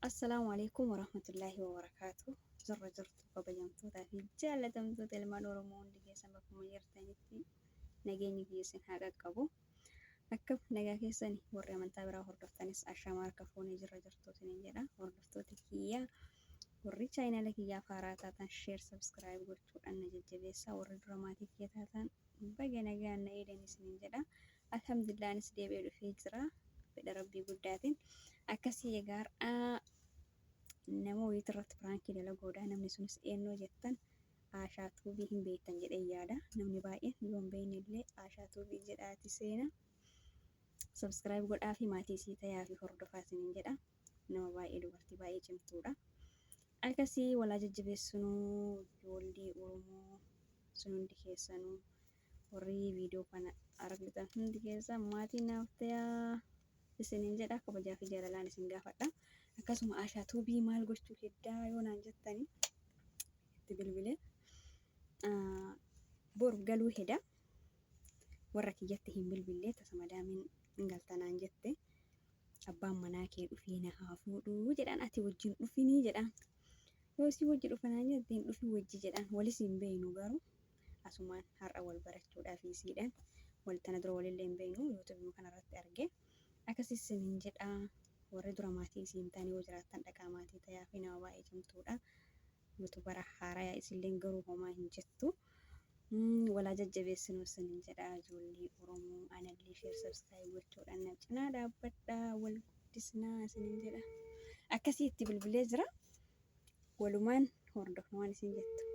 Assalaamu Aleeykum Warahmatullaahi Wabarakaatuh Jirra jirtu kabajamtootaa fi jaallatamtoota ilmaan Oromoo hundi keessan bakkuma jirtanitti nageenyi kiyya isin haa qaqqabu. Akkam nagaa keessani warri amantaa biraa hordoftanis ashamaa harka fuunee jirra jirtu isiniin jedha. Hordoftoota kiyya warri chaayinaala kiyyaaf haaraa taatan sheer sabskiraayib gochuudhaan na jajjabeessaa warri dura maatii kiyya taatan baga nagaan na eedan isiniin jedha. Alhamdulillah anis deebi'ee dhufee jira fedha rabbii guddaatiin. Akkasii egaa har'a nama wayiitu irratti piraankii dalagoodha. Namni sunis eenyoo jettan Aashaa Tuubii hin beektan jedhee yaada. Namni baay'een yoo hin beekne illee Aashaa Tuubii jedhaati seena. Subscribe godhaa fi maatii isii tayaa fi hordofaa isiniin jedha. Nama baay'ee dubartii baay'ee cimtuudha. Akkasii walaa jajjabeessinuu ijoollee Oromoo sun hundi keessanuu. Warri viidiyoo kana argitan hundi keessan maatii naaf ta'aa isiniin jedha kabajaa fi jaalalaan isin gaafadha. Akkasuma Ashaa Tuubii maal gochuu heddaa yoo naan jettani itti bilbilee boru galuu heda warra kiyyatti hin bilbillee tasa madaamiin hin galta naan jette abbaan manaa kee dhufee na haa fuudhuu jedhaan ati wajjin dhufinii jedhaan yoo si wajji dhufa naan jette hin dhufin wajji jedhaan walis hin beeynu garuu asumaan har'a wal barachuudhaaf isiidhaan wal tana dura walillee hin beeknu yuutuubuma kanarratti arge akkasii isiniin jedha warri dura maatii isii hin taane yoo jiraattan dhaqaa maatii tayaa fi nama baay'ee cimtuudha yuutuubara haaraya isilleen garuu homaa hin jettu walaa jajjabeessinu isiniin jedha ijoollee Oromoo anallee sheer sabskiraayib gochuudhaan na cinaa dhaabbadha wal guddisnaa isiniin jedha akkasii itti bilbilee jira. Walumaan hordofna waan isin jettu.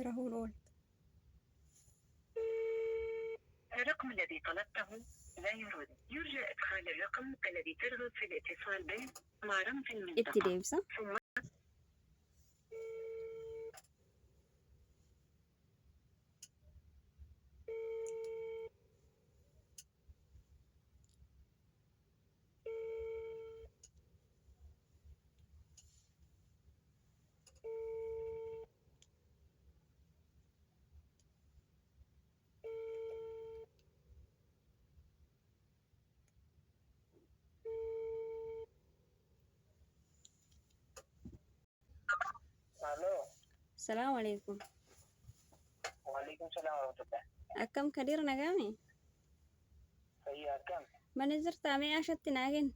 Rahuun ooltu. الرقم الذي طلبته لا يرد. يرجى إدخال الرقم الذي ترغب في الاتصال به مع رمز Itti المنطقة deebisa. ثم Aloo. Salaamu alaikum. Waalaikum salaam warahmatullah. Akkam Kadiir nagaami? Fayyaa akkam? Mana jirtaa mee ashatti naa kenni.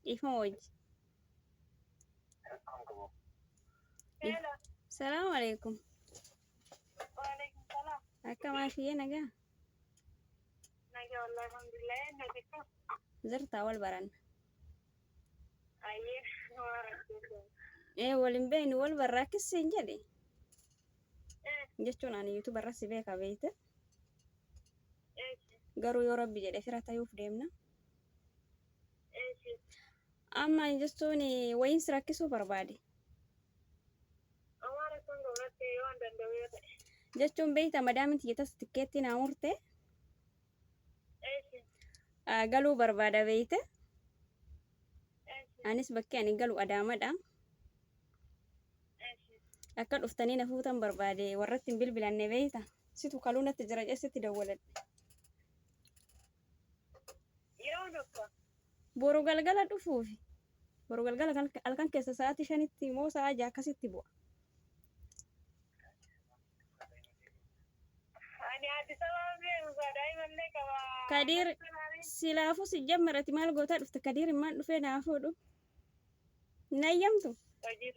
Dhiifama wajji. Rakkoon qabu. Hello. Salaamu alaikum. Waalaikum salaam. Akkam ashiyyee nagaa? Nagaa wallahi alhamdulillah. Eenyu beektu? Jirtaa wal baranna. Ayyee. Waa Ee wal hin beeknu wal barraa akkas siin jedhe. Eh, Jechuun ani yuutuuba irra si beeka beekte. eeshi, Garuu yoo rabbi jedhe fira tayuuf deemna. eeshi. Amma jechuun wayiin si rakkisuu barbaade. Homaa rakkoon qabu natti yoo an danda'u yoo ta'e. Jechuun beekta madaamin tiyya tas tikkeettii naa murte Eeshi, galuu barbaada beekte. eeshi, Anis bakki ani galu Adaamadha. eeshi. Akka dhuftanii na fuutan barbaade warratti hin bilbilanne beekta. Situ kaluu natti jira jedhee sitti dawwaladhe. Yeroo tokko. Boru galgala dhufuufi. Boru galgala halkan keessa sa'aatii shanitti moo sa'a ja'a akkasitti bu'a. Ani Addis Ababa beeku gaa daa'imallee qaba. Kadiir Natti naani. silaafuu si jammarati maal gootaa dhufte Kadiir immaan dhufee naa fuudhu. Hin hayyamtu? Hojii.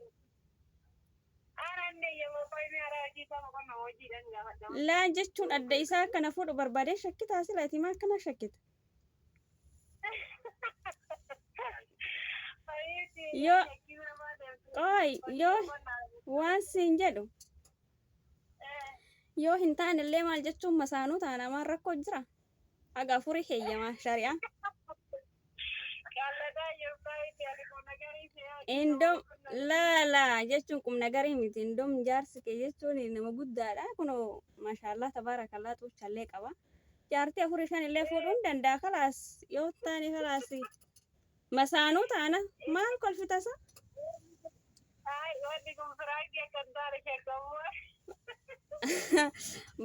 Aanaan deeyyama qoyni haaraa hojii isaa boqonnaa hojiidhaan gaafadha. Laa jechuun adda isaa akka na fuudhu barbaadee shakkitaa sila ati maa akkana shakkita? Yoo qooy yoo waan siin jedhu yoo hin taane illee maal jechuun masaanuu taana maal rakkoo jira? Haga afurii heeyyamaa shari'aan. Indom laala jechuun qubna garii miti. Indom jaarsi kee jechuun nama guddaadha. Kunoo maashaallah tabaarakallaa xuuchallee qaba. Jaartii afurii shan illee fuudhuu hin danda'a. Kalaas yoo taane kalaas masaanuu taana maal kolfitasa?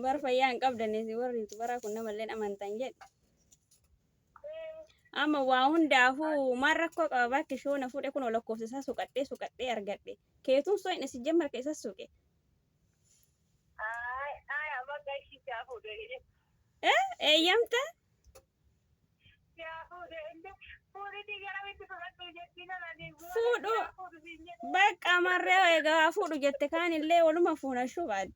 Bar fayyaa hin qabdan isin warri yuutubaraa kun namallee amantan jedhe. Amma waa hundaafuu maal rakkoo qaba bakki shoona fuudhe kunoo lakkoofsa isaa suqadhee suqadhee argadhe. Keetuun soo inni si jammarka isa suqe. Eh eeyyamte? Fuudhu bakka marree egaa fuudhu jette kaanillee waluma fuuna shubaad.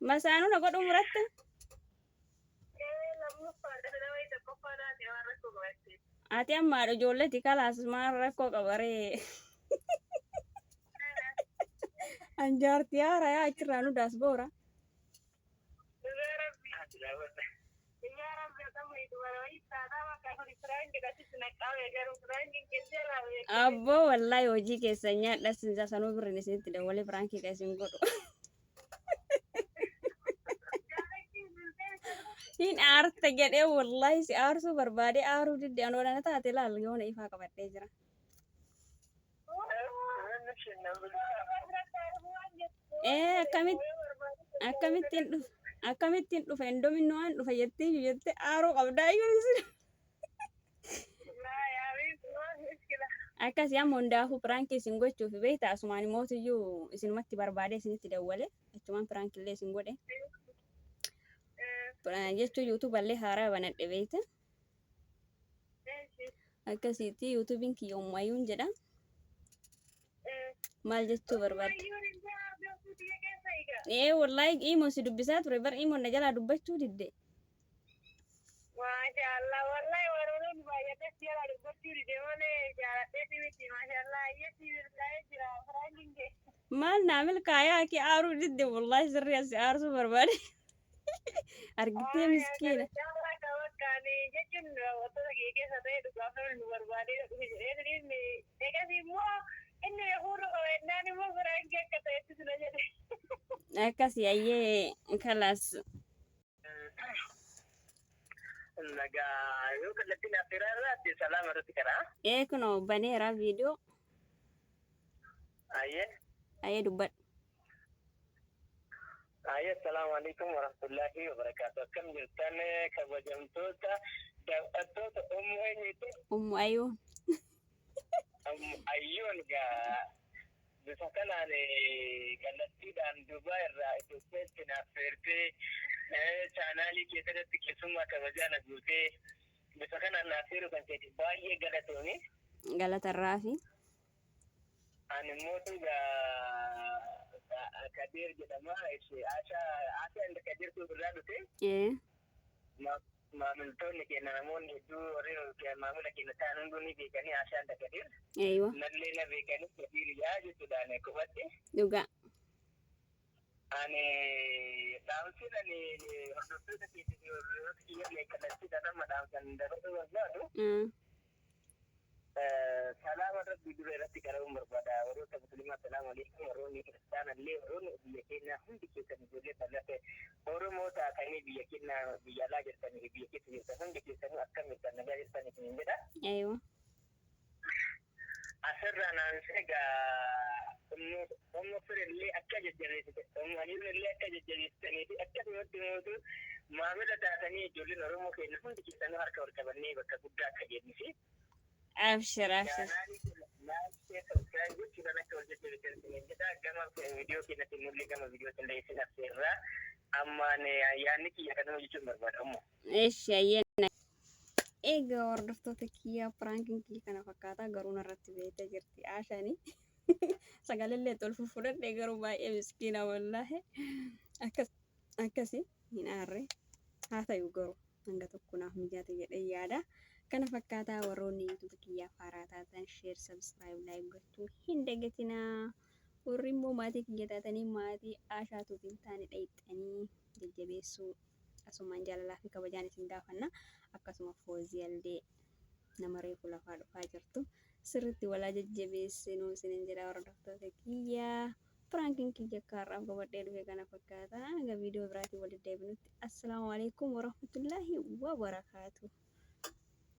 Masaanuu na godhuu muratte? Ati amma haadha ijoolleeti kalaas maal rakkoo qaba ree? An jaartii haara yaa achirraa nu daas boora. Abboo wallaahi hojii keessan nyaadha sinza sanuu birrin isinitti dawwalee piraankii kan isin godhu. Hin aarta jedhee wallaahi si aarsuu barbaadee aaruu didde anoo dana taate laal yoona ifaa qabadhee jira. Ee akkamitti akkamittiin dhufe akkamittiin dhufe indominni waan dhufe jettee jettee aaruu qabdaa iyyuu isin. Akkasii amma hundaafuu piraankii isin gochuuf beekta asumaan mootiyyuu isinumatti barbaadee isinitti dawwale achumaan piraankii illee isin godhe. Jechuun yuutuuballee haaraa banadhe beekta. Akkasiitti yuutuubiin kiyya ummayyuun jedha. Maal jechuu barbaadde? Ee wallaahi imoo si dubbisaa ture bar imoon na jalaa dubbachuu didde. Maashaallah wallahi waroon baay'atee si jalaa dubbachuu dide malee jaaladhee si miti maashaallah ayyee si milkaa'ee jira firaankiin kee. Maal naa milkaayaa kee aaruu didde wallaahi sirrii asi aarsuu barbaade. Argitee miskiina. Jechuun wantoota kee keessa ta'e dhugaaf namni nu barbaadee dhufe jedhee eegas immoo inni fuudhu qaba jennaan immoo firaankii akka ta'etti suna jedhe. Akkasii ayyee kalaas. Nagaa yoo kallattiin affeeraa irraatti salaama irratti karaa. Ee kunoo baneera viidiyoo. Ayyee. Ayyee dubbadhu. Ayyee assalaamu alaikum warahmatullahi wabarakaatu. Akkam jirtan kabajamtoota daawwattoota Ummu eenyuuti? Ummu Ayyuun. Ummu Ayyuun gaa bifa kanaan kallattiidhaan Dubaay irraa Itoophiyaatti naaf feertee chaanaalii keessatti keessummaa kabajaa na gootee bifa kanaan naaf feeruu kan keetiif baay'ee galatoomi. Galatarraa fi. Ani immoo gaa Kadir jedhama. Ashaa Ashaa inda Kadir tu irraa dhufe. Maamiltoonni keenya namoonni hedduu warri maamila keenya ta'an hunduu ni beekanii Ashaa inda Kadir. Eeywa. Nallee na beekanii Kadir yaa jechuudhaan qofatti. Dhugaa. Ani dhaamsiin ani hordoftoota keetii fi hordoftoota kiyya kallattiidhaan amma dhaamsan dabaluu barbaadu. Salaama Rabbii dura irratti qara'uun barbaada. Warroota Musliimaa salaamu alaikum. Warroonni kiristaana illee warroonni biyya keenyaa hundi keessan ijoollee bal'ate Oromoo taatanii biyya keenya biyya alaa jirtanii fi biyya keessa jirtan hundi keessanuu akkam jirtan nagaa jirtanii isiniin jedha. Eeywa. Asirraa naansee egaa ummu firillee akka jajjabeessite ummu haliillee akka jajjabeessitanii fi akkasumatti mootu maamila taatanii ijoolleen Oromoo keenya hundi keessanuu harka wal qabannee bakka guddaa akka jennuu fi Abshir abshir. chaanaalii keenya like share subscribe gochuudhaan akka wal jajjabeessan isiniin jedha. Gama viidiyoo keenyatti nullee gama viidiyoo illee isin affeerraa. Ammaan yaadni kiyya kanuma jechuun barbaada ummu. Eshi ayyee. Egaa hordoftoota kiyyaa piraankiin kiyya kana fakkaata garuu narratti beektee jirti Aashaani. Sagalellee itti ol fudhadhe garuu baay'ee miskiina wallaahi. Akkas akkasi hin aarre haa ta'u garuu hanga tokko naaf mijate jedhee yaada. Kana fakkaataa warroonni YouTube kiyyaaf haaraa taatan share, subscribe, like gochuu hin dagatinaa. Warri immoo maatii kiyya taatanii maatii Aashaatuuf hin taane dhayxanii jajjabeessuu asumaan jaalalaa fi kabajaan isin gaafanna. Akkasuma Fooziyallee Nama reefu lafaa dhufaa jirtu sirriitti walaa jajjabeessinuu isinin jedha hordoftoota kiyyaa. Piraankiin kiyya akka har'aaf qabadhee dhufe kana fakkaata. Hanga viidiyoo biraatiin walitti deebinutti assalaamu alaikum warahmatullaahi wabarakaatu.